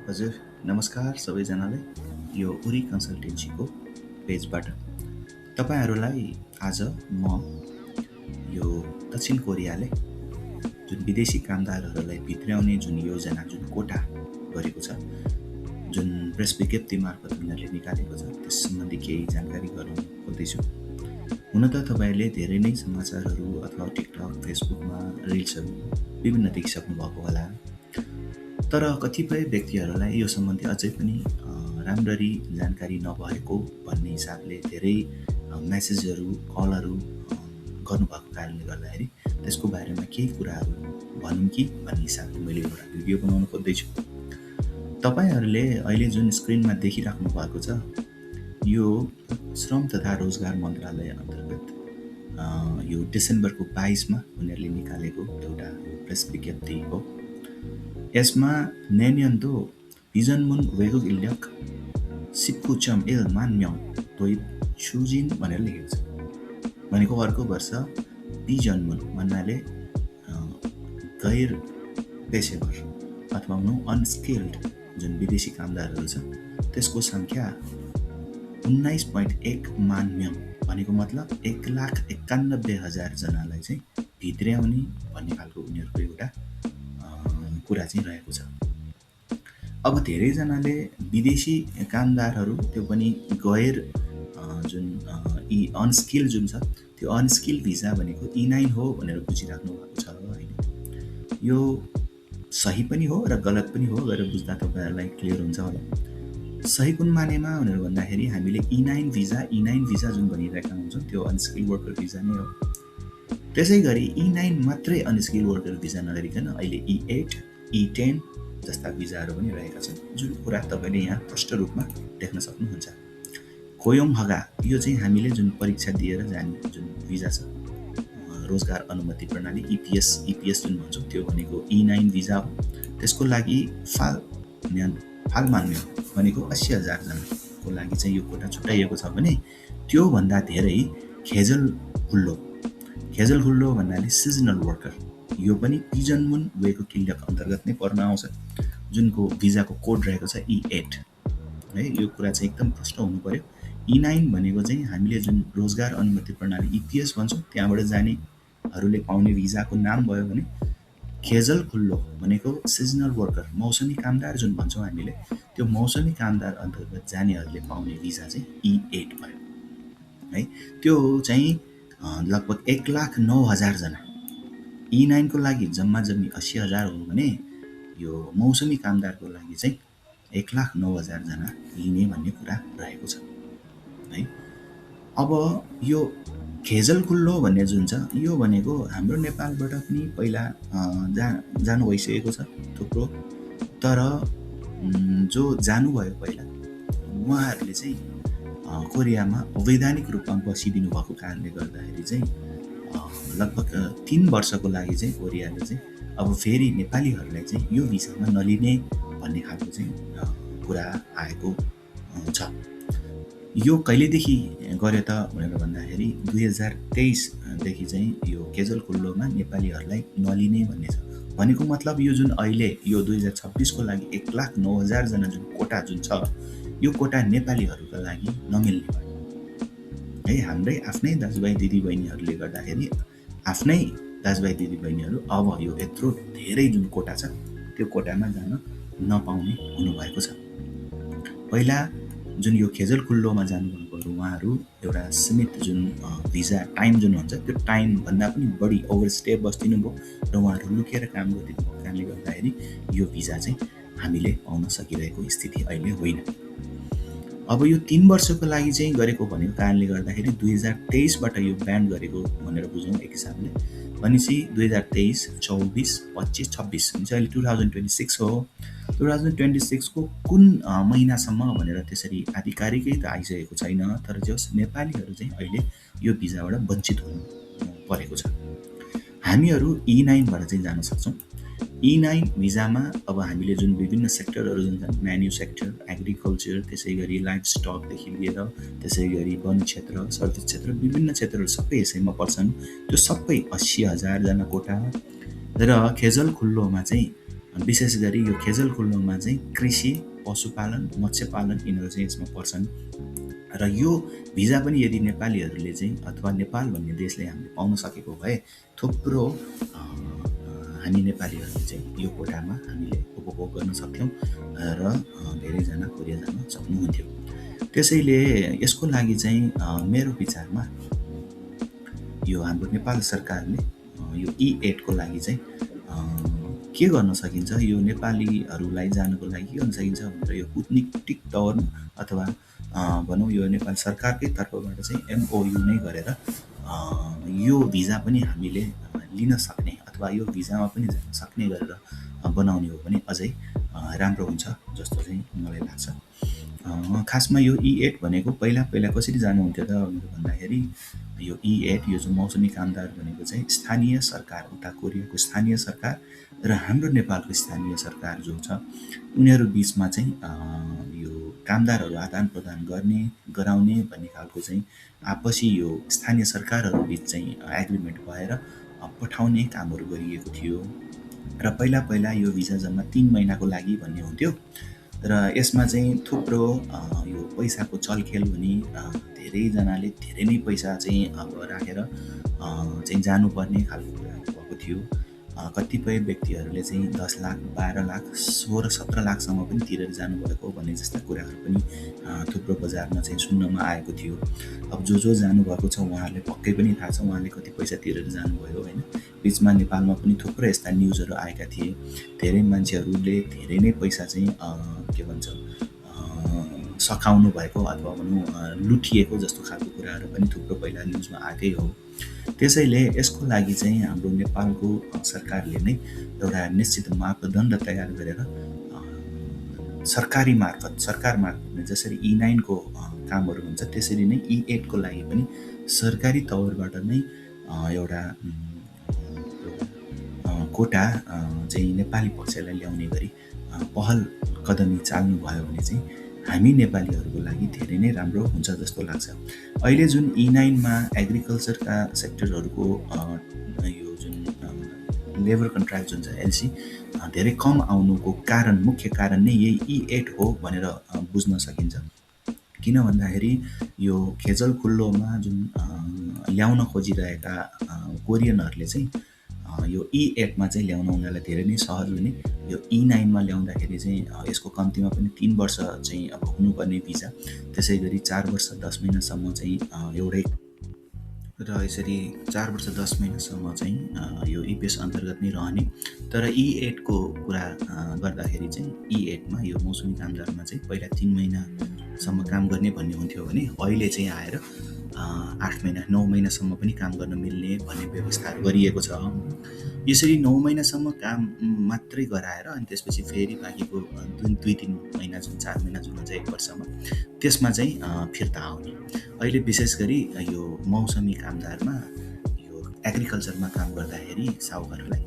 हजुर, नमस्कार सबैजनालाई। यो उरी कन्सल्टेन्सीको पेजबाट तपाईँहरूलाई आज म यो दक्षिण कोरियाले जुन विदेशी कामदारहरूलाई भित्र्याउने जुन योजना, जुन कोटा गरेको छ, जुन प्रेस विज्ञप्ति मार्फत उनीहरूले निकालेको छ, त्यस सम्बन्धी केही जानकारी गराउन खोज्दैछु। हुन त तपाईँहरूले धेरै नै समाचारहरू अथवा टिकटक, फेसबुकमा रिल्सहरू विभिन्न देखिसक्नु भएको होला। तर कतिपय व्यक्तिहरूलाई यो सम्बन्धी अझै पनि राम्ररी जानकारी नभएको भन्ने हिसाबले धेरै मेसेजहरू, कलहरू गर्नुभएको कारणले गर्दाखेरि त्यसको बारेमा केही कुराहरू भनौँ कि भन्ने हिसाबले मैले एउटा भिडियो बनाउन खोज्दैछु। तपाईँहरूले अहिले जुन स्क्रिनमा देखिराख्नु भएको छ, यो श्रम तथा रोजगार मन्त्रालय अन्तर्गत यो डिसेम्बरको 22मा उनीहरूले निकालेको एउटा प्रेस विज्ञप्ति हो। यसमा नेन्यन्दो बिजनमुन वेगुक इल्यक सिप्कुचम इल मान्म्यङ तोइप छुजिन भनेर लेखेको छ। भनेको अर्को वर्ष बिजनमुन भन्नाले गैर पेसेवर अथवा अनस्किल्ड जुन विदेशी कामदारहरू छ त्यसको सङ्ख्या 19.1 मान्म्यङ भनेको मतलब 1,91,000 जनालाई चाहिँ भित्र्याउने भन्ने खालको उनीहरूको एउटा कुरा चाहिँ रहेको छ। अब धेरैजनाले विदेशी कामदारहरू त्यो पनि गैर जुन यी अनस्किल जुन छ त्यो अनस्किल भिजा भनेको E9 हो भनेर बुझिराख्नु भएको छ होइन। यो सही पनि हो र गलत पनि हो गरेर बुझ्दा तपाईँहरूलाई क्लियर हुन्छ होला। सही कुन मानेमा भनेर भन्दाखेरि हामीले E9 भिजा जुन भनिरहेका हुन्छौँ त्यो अनस्किल वर्कर भिजा नै हो। त्यसै गरी E9 मात्रै अनस्किल वर्कर भिजा नगरिकन अहिले E8, E10 जस्ता भिजाहरू पनि रहेका छन्, जुन कुरा तपाईँले यहाँ प्रष्ट रूपमा देख्न सक्नुहुन्छ। खोयोङ हगा यो चाहिँ हामीले जुन परीक्षा दिएर जाने जुन भिजा छ, रोजगार अनुमति प्रणाली EPS जुन भन्छौँ त्यो भनेको E9 भिजा हो। त्यसको लागि फालमान्य भनेको 80,000 जनाको लागि चाहिँ यो कोटा छुट्याइएको छ भने त्योभन्दा धेरै खेजल खुल्लो भन्नाले सिजनल वर्कर यो पनि पिजनमुन वेको किल्यक अन्तर्गत नै पर्न आउँछ, जुनको भिजाको कोड रहेको छ E8 है। यो कुरा चाहिँ एकदम प्रष्ट हुनु पर्यो। E9 भनेको चाहिँ हामीले जुन रोजगार अनुमति प्रणाली EPS भन्छौँ त्यहाँबाट जानेहरूले पाउने भिजाको नाम भयो भने खेजल खुल्लो भनेको सिजनल वर्कर मौसमी कामदार जुन भन्छौँ हामीले त्यो मौसमी कामदार अन्तर्गत जानेहरूले पाउने भिजा चाहिँ E8 भयो है। त्यो चाहिँ लगभग 1,09,000 जना। E9 को लागि जम्मी 80,000 हो भने यो मौसमी कामदारको लागि चाहिँ 1,09,000 जना लिने भन्ने कुरा रहेको छ है। अब यो खेजल खुल्लो भन्ने जुन छ यो भनेको हाम्रो नेपालबाट पनि पहिला जानु भइसकेको छ थुप्रो, तर जो जानुभयो पहिला उहाँहरूले चाहिँ कोरियामा अवैधानिक रूपमा बसिदिनु भएको कारणले गर्दाखेरि चाहिँ लगभग 3 वर्षको लागि चाहिँ कोरियाले चाहिँ अब फेरि नेपालीहरूलाई चाहिँ यो भिसामा नलिने भन्ने खालको चाहिँ कुरा आएको छ। यो कहिलेदेखि गर्यो त भनेर भन्दाखेरि 2023 चाहिँ यो खेजल खुल्लोमा नेपालीहरूलाई नलिने भन्ने छ। भनेको मतलब यो जुन अहिले यो 2026 को लागि 1,09,000 जना जुन कोटा जुन छ यो कोटा नेपालीहरूका लागि नमिल्ने है। हाम्रै आफ्नै दाजुभाइ दिदीबहिनीहरूले गर्दाखेरि आफ्नै दाजुभाइ दिदीबहिनीहरू अब यो यत्रो धेरै जुन कोटा छ त्यो कोटामा जान नपाउने हुनुभएको छ। पहिला जुन यो खेजल खुल्लोमा जानुभएकोहरू उहाँहरू एउटा सीमित जुन भिजा टाइम जुन हुन्छ त्यो टाइमभन्दा पनि बढी ओभरस्टे बस्दिनु भयो र उहाँहरू लुकेर काम गरिदिनु भएको कारणले गर्दाखेरि यो भिजा चाहिँ हामीले पाउन सकिरहेको स्थिति अहिले होइन। अब यो 3 वर्षको लागि चाहिँ गरेको भनेको कारणले गर्दाखेरि 2023बाट यो ब्यान गरेको भनेर बुझौँ एक हिसाबले। भनेपछि 2023, 24, 25, 26 हुन्छ अहिले 2026 हो। 2026 को कुन महिनासम्म भनेर त्यसरी आधिकारिकै त आइसकेको छैन, तर जस नेपालीहरू चाहिँ अहिले यो भिजाबाट वञ्चित हुनु परेको छ। हामीहरू E9बाट चाहिँ जान सक्छौँ। E9 भिजामा अब हामीले जुन विभिन्न सेक्टरहरू जुन छन्, म्यान्यु सेक्टर, एग्रिकल्चर, त्यसै गरी लाइफ स्टकदेखि लिएर त्यसै गरी वन क्षेत्र, सर्भिस क्षेत्र, विभिन्न क्षेत्रहरू सबै यसैमा पर्छन्। त्यो सबै 80,000 जना कोटा र खेजल खुल्लोमा चाहिँ विशेष गरी यो खेजल खुल्लोमा चाहिँ कृषि, पशुपालन, मत्स्यपालन यिनीहरू चाहिँ यसमा पर्छन्। र यो भिजा पनि यदि नेपालीहरूले चाहिँ अथवा नेपाल भन्ने देशले हामीले पाउन सकेको भए थुप्रो हामी नेपालीहरूले चाहिँ यो कोटामा हामीले उपभोग गर्न सक्थ्यौँ र धेरैजना कोरिया जान सक्नुहुन्थ्यो। त्यसैले यसको लागि चाहिँ मेरो विचारमा यो हाम्रो नेपाल सरकारले यो E8 को लागि चाहिँ के गर्न सकिन्छ, यो नेपालीहरूलाई जानको लागि के गर्न सकिन्छ भनेर यो कूटनीतिक तौरमा अथवा भनौँ यो नेपाल सरकारकै तर्फबाट चाहिँ MOU नै गरेर यो भिजा पनि हामीले लिन सक्ने अथवा यो भिजामा पनि जान सक्ने गरेर बनाउने हो भने अझै राम्रो हुन्छ जस्तो चाहिँ मलाई लाग्छ। खासमा यो E8 भनेको पहिला कसरी जानुहुन्थ्यो त भन्दाखेरि यो E8 यो जो मौसमी कामदार भनेको चाहिँ स्थानीय सरकार, उता कोरियाको स्थानीय सरकार र हाम्रो नेपालको स्थानीय सरकार जो छ उनीहरू बिचमा चाहिँ यो कामदारहरू आदान प्रदान गर्ने गराउने भन्ने खालको चाहिँ आपसी यो स्थानीय सरकारहरू बिच चाहिँ एग्रिमेन्ट भएर पठाउने कामहरू गरिएको थियो। र पहिला यो भिजा जम्मा 3 महिनाको लागि भन्ने हुन्थ्यो र यसमा चाहिँ थुप्रो यो पैसाको चलखेल हुने, धेरैजनाले धेरै नै पैसा चाहिँ अब राखेर चाहिँ जानुपर्ने खालको कुराहरू भएको थियो। कतिपय व्यक्तिहरूले चाहिँ 10 लाख, 12 लाख, 16, 17 लाखसम्म पनि तिरेर जानुभएको भन्ने जस्ता कुराहरू पनि थुप्रो बजारमा चाहिँ सुन्नमा आएको थियो। अब जो जानुभएको छ उहाँहरूले पक्कै पनि थाहा छ उहाँले कति पैसा तिरेर जानुभयो होइन। बिचमा नेपालमा पनि थुप्रो यस्ता न्युजहरू आएका थिए। धेरै मान्छेहरूले धेरै नै पैसा चाहिँ के भन्छ सकाउनु भएको अथवा भनौँ लुटिएको जस्तो खालको कुराहरू पनि थुप्रो पहिला न्युजमा आएकै हो। त्यसैले यसको लागि चाहिँ हाम्रो नेपालको सरकारले नै एउटा निश्चित मापदण्ड तयार गरेर सरकार मार्फत जसरी E9 को कामहरू हुन्छ त्यसरी नै E8 को लागि पनि सरकारी तौरबाट नै एउटा कोटा चाहिँ नेपाली पक्षलाई ल्याउने गरी पहल कदमी चाल्नु भयो भने चाहिँ हामी नेपालीहरूको लागि धेरै नै राम्रो हुन्छ जस्तो लाग्छ। अहिले जुन E9 मा एग्रिकल्चरका सेक्टरहरूको यो जुन लेबर कन्ट्र्याक्ट जुन छ LC धेरै कम आउनुको मुख्य कारण नै यही E8 हो भनेर बुझ्न सकिन्छ। किन भन्दाखेरि यो खेजल खुल्लोमा जुन ल्याउन खोजिरहेका कोरियनहरूले चाहिँ यो E8 मा चाहिँ ल्याउन उनीहरूलाई धेरै नै सहज हुने, यो E9 मा ल्याउँदाखेरि चाहिँ यसको कम्तीमा पनि 3 वर्ष चाहिँ अब हुनुपर्ने भिजा, त्यसै गरी 4 वर्ष 10 महिनासम्म चाहिँ एउटै र यसरी 4 वर्ष 10 महिनासम्म चाहिँ यो EPS अन्तर्गत नै रहने। तर E8 को कुरा गर्दाखेरि चाहिँ E8 मा यो मौसमी कामदारमा चाहिँ पहिला 3 महिनासम्म काम गर्ने भन्ने हुन्थ्यो भने अहिले चाहिँ आएर 8 महिना 9 महिनासम्म पनि काम गर्न मिल्ने भन्ने व्यवस्थाहरू गरिएको छ। यसरी 9 महिनासम्म काम मात्रै गराएर अनि त्यसपछि फेरि बाँकीको 2-3 महिना जुन 4 महिना जुन हुन्छ 1 वर्षमा त्यसमा चाहिँ फिर्ता आउने। अहिले विशेष गरी यो मौसमी कामदारमा यो एग्रिकल्चरमा काम गर्दाखेरि साहुकारहरूलाई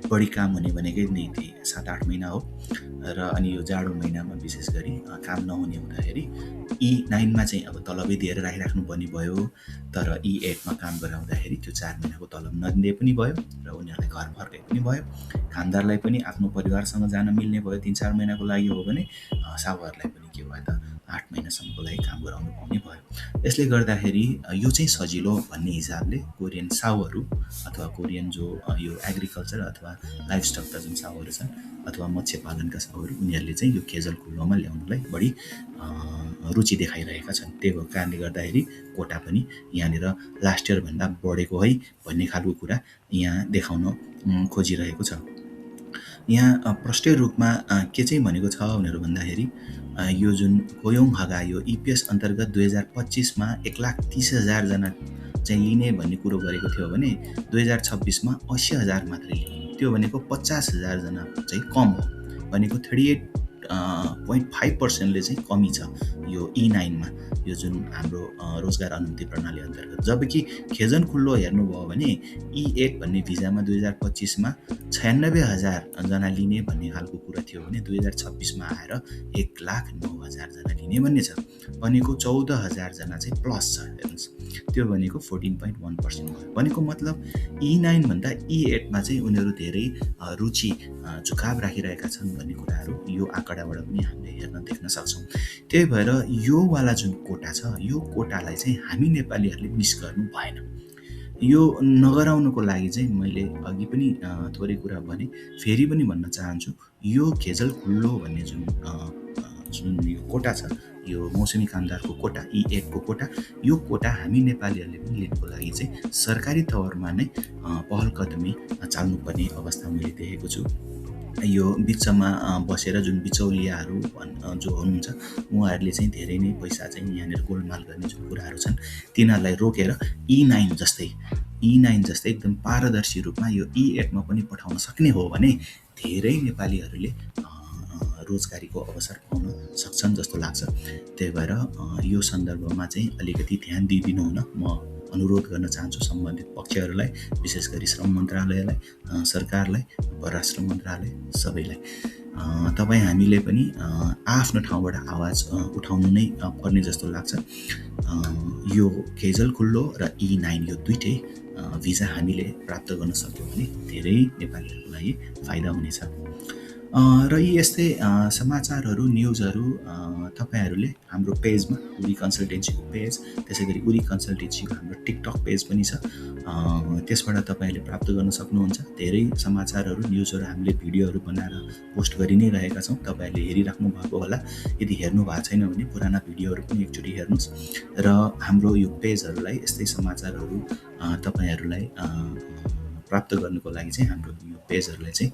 बढी काम हुने भनेकै नै त्यही 7-8 महिना हो र अनि यो जाडो महिनामा विशेष गरी काम नहुने हुँदाखेरि E9 मा चाहिँ अब तलबै दिएर राखिराख्नु पर्ने भयो। तर E8 मा काम गराउँदाखेरि त्यो 4 महिनाको तलब नदिने पनि भयो र उनीहरूलाई घर फर्के पनि भयो। कामदारलाई पनि आफ्नो परिवारसँग जान मिल्ने भयो। 3-4 महिनाको लागि हो भने साहुकारलाई पनि के भयो त 8 महिनासम्मको लागि काम गराउनु पाउने भयो। यसले गर्दाखेरि यो चाहिँ सजिलो भन्ने हिसाबले कोरियन साहुहरू अथवा कोरियन जो यो एग्रिकल्चर अथवा लाइफ स्टकका जुन साहुहरू छन् अथवा मत्स्य पालनका साहुहरू उनीहरूले चाहिँ यो खेजल खुल्लोमा ल्याउनुलाई बढी रुचि देखाइरहेका छन्। त्यही भएको कारणले गर्दाखेरि कोटा पनि यहाँनिर लास्ट इयरभन्दा बढेको है भन्ने खालको कुरा यहाँ देखाउन खोजिरहेको छ। यहाँ प्रष्ट रूपमा के चाहिँ भनेको छ भनेर भन्दाखेरि यो जुन कोयोङ हगा यो EPS अन्तर्गत 2025 मा 1,30,000 जना चाहिँ लिने भन्ने कुरो गरेको थियो भने 2026 मा 80,000 मात्रै लिने। त्यो भनेको 50,000 जना चाहिँ कम हो भनेको 38.5% चाहिँ कमी छ यो E9 मा, यो जुन हाम्रो रोजगार अनुमति प्रणाली अन्तर्गत। जबकि खेजन खुल्लो हेर्नुभयो भने E8 भन्ने भिजामा 2025 मा 96,000 जना लिने भन्ने खालको कुरा थियो भने 2026 मा आएर 1,09,000 जना लिने भन्ने छ। भनेको 14,000 जना चाहिँ प्लस छ। हेर्नुहोस्, त्यो भनेको 14.1% भयो। भनेको मतलब E9 भन्दा E8 मा चाहिँ उनीहरू धेरै रुचि झुकाव राखिरहेका छन् भन्ने कुराहरू यो आँकडाबाट पनि हामीले हेर्न देख्न सक्छौँ। त्यही भएर यो वाला जुन कोटा छ, यो कोटालाई चाहिँ हामी नेपालीहरूले मिस गर्नु भएन। यो नगराउनुको लागि चाहिँ मैले अघि पनि थोरै कुरा भने, फेरि पनि भन्न चाहन्छु, यो खेजल खुल्लो भन्ने जुन यो कोटा छ, यो मौसमी कामदारको कोटा, E8 को कोटा, यो कोटा हामी नेपालीहरूले पनि लिनुको लागि चाहिँ सरकारी तवरमा नै पहल कदमी चाल्नुपर्ने अवस्था मैले देखेको छु। यो बिचमा बसेर जुन बिचौलियाहरू जो हुनुहुन्छ, उहाँहरूले चाहिँ धेरै नै पैसा चाहिँ यहाँनिर गोलमाल गर्ने जुन कुराहरू छन्, तिनीहरूलाई रोकेर E9 जस्तै एकदम पारदर्शी रूपमा यो E8 मा पनि पठाउन सक्ने हो भने धेरै नेपालीहरूले रोजगारीको अवसर पाउन सक्छन् जस्तो लाग्छ। त्यही भएर यो सन्दर्भमा चाहिँ अलिकति ध्यान दिइदिनु हुन म अनुरोध गर्न चाहन्छु सम्बन्धित पक्षहरूलाई, विशेष गरी श्रम मन्त्रालयलाई, सरकारलाई, परराष्ट्र मन्त्रालय, सबैलाई। तपाईँ हामीले पनि आफ्नो ठाउँबाट आवाज उठाउनु नै पर्ने जस्तो लाग्छ। यो खेजल खुल्लो र E9 यो दुइटै भिजा हामीले प्राप्त गर्न सक्यौँ भने धेरै नेपालीहरूको लागि फाइदा हुनेछ। र यी यस्तै समाचारहरू, न्युजहरू तपाईँहरूले हाम्रो पेजमा, उरी कन्सल्टेन्सीको पेज, त्यसै गरी उरी कन्सल्टेन्सीको हाम्रो टिकटक पेज पनि छ, त्यसबाट तपाईँहरूले प्राप्त गर्न सक्नुहुन्छ। धेरै समाचारहरू, न्युजहरू हामीले भिडियोहरू बनाएर पोस्ट गरि नै रहेका छौँ। तपाईँहरूले हेरिराख्नु भएको होला। यदि हेर्नु भएको छैन भने पुराना भिडियोहरू पनि एकचोटि हेर्नुहोस्। र हाम्रो यो पेजहरूलाई, यस्तै समाचारहरू तपाईँहरूलाई प्राप्त गर्नुको लागि चाहिँ हाम्रो यो पेजहरूलाई चाहिँ